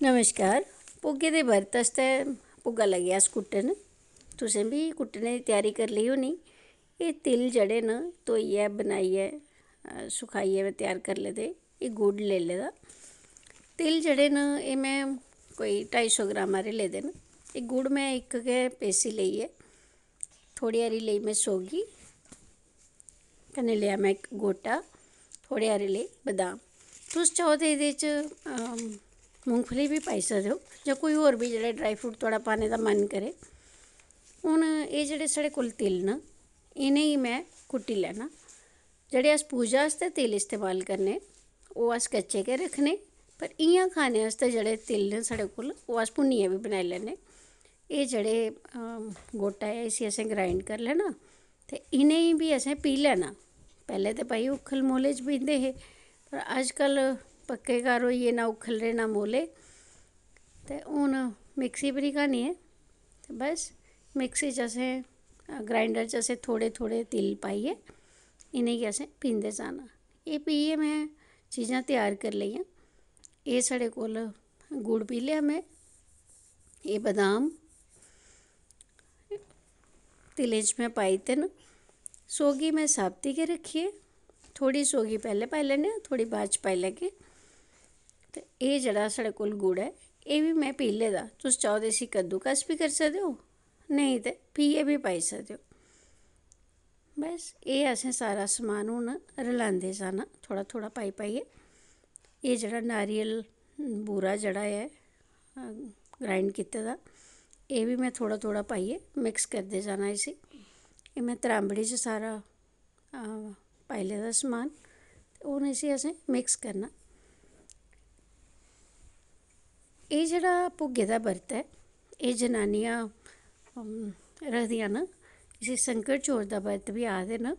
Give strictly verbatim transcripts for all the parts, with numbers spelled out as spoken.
नमस्कार। भुग्गे दे बर्त आस्तै भुग्गा लग्गेआ अस कुट्टन। तुसें बी कुट्टने दी त्यारी करी लेई होनी। एह् तिल जेह्ड़े न, धोइयै, बनाइयै, अ, सुखाइयै में त्यार करी लेदे। एह् गुड़ लेई लेदा। तिल जेह्ड़े न, एह् में कोई ढाई सौ ग्राम हारे लेदे न। एह् गुड़ में इक गै पेसी लेइयै, थोह्ड़ी हारी लेई में सौगी, कन्नै लेआ में इक गोटा, थोह्ड़े हारे लेई बदाम। तुस चाहो ते एह्दे च, अम, मुंगफली बी पाई सकदे ओ, जां कोई होर बी जेह्ड़ा dry fruit थुआढ़ा पाने दा मन करे। हून एह् जेह्ड़े साढ़े कोल तिल न, इ'नेंगी में कुट्टी लैना। जेह्ड़े अस पूजा आस्तै तिल इस्तेमाल करने, ओह् अस कच्चे गै रक्खने, पर इ'यां खाने आस्तै जेह्ड़े तिल न साढ़े कोल, ओह् अस भुन्नियै बी बनाई लैन्ने। एह् जेह्ड़े, अम, गोटा ऐ, इसी असें grind करी लैना ते इ'नेंगी बी असें पीह् लैना। पैह्लें ते भाई उक्खल मोले च पींह्दे हे, पर अज्जकल पक्के घर होई गे, ना उक्खल रेह् ना मोले, ते हून मिक्सी पर ही क्हानी ऐ। ते बस मिक्सी च असें, अ, grinder च असें थोह्ड़े थोह्ड़े तिल पाइयै इ'नेंगी असें पींह्दे जाना। एह् पीह्यै में चीज़ां त्यार करी लेइयां। एह् साढ़े कोल गुड़ पीह् लेआ में, एह् बदाम तिलें च में पाई दित्ते न। सौगी में साबती गै रक्खी ऐ, थोह्ड़ी सौगी पैह्लें पाई लैन्ने आं, थोह्ड़ी बाद च पाई लैगे। ते एह् जेह्ड़ा साढ़े कोल गुड़ ऐ, एह् बी में पीह् लेदा। तुस चाहो ते इसी कद्दूकस बी करी सकदे ओ, नेईं ते पीह्यै बी पाई सकदे ओ। बस एह् असें सारा समान हून रलांदे जाना, थोह्ड़ा थोह्ड़ा पाई पाइयै। एह् जेह्ड़ा नारियल बूरा जेह्ड़ा ऐ, अ, grind कीते दा, एह् बी में थोह्ड़ा थोह्ड़ा पाइयै mix करदे जाना इसी। एह् में त्रांबड़ी च सारा, अ, पाई लेदा समान। ते हून इसी असें mix करना। एह् जेह्ड़ा भुग्गे दा बर्त ऐ, एह् जनानियां, अम, रखदियां न। इसी संकट चौथ दा बर्त बी आखदे न।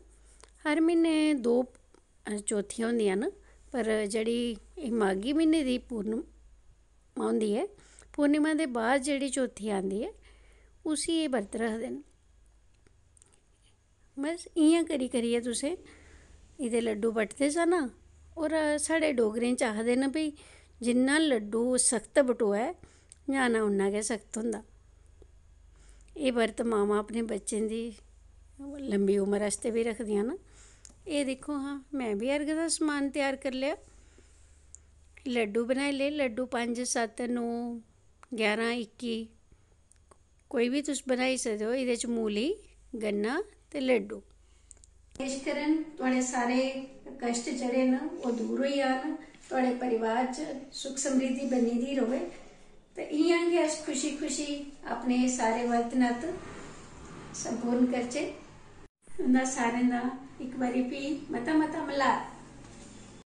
हर म्हीने दो, अ, चौथियां होंदियां न, पर जेह्ड़ी एह् माघी म्हीने दी पूर्णिमा होंदी ऐ, पूर्णिमा दे बाद जेह्ड़ी चौथी आंदी ऐ, उसी एह् बर्त रखदे न। बस इ'यां करी करियै तुसें एह्दे लड्डू बटदे जाना। होर साढ़े डोगरें च आखदे न भई, जिन्ना लड्डू सख्त बटोऐ, ञ्याणा उन्ना गै सख्त होंदा। एह् बर्त मावां अपने बच्चें दी लम्बी उमर आस्तै बी रखदियां न। एह् दिक्खो हां, में बी अर्घ दा समान त्यार करी लेआ। लड्डू बनाई ले, लड्डू पंज, सत्त, नौ, ग्यारह, इक्की, कोई बी तुस बनाई सकदे ओ। एह्दे च मूली, गन्ना ते लड्डू। पेश करन, थुआढ़े सारे कश्ट जेह्ड़े न, ओह् दूर होई जान, थुआढ़े परिवार च सुख समृद्धि बनी दी र'वै। ते इ'यां गै अस खुशी खुशी अपने सारे वर्त नत संपूर्ण करचै। उं'दा सारें दा इक बारी फ्ही मता मता मलाप।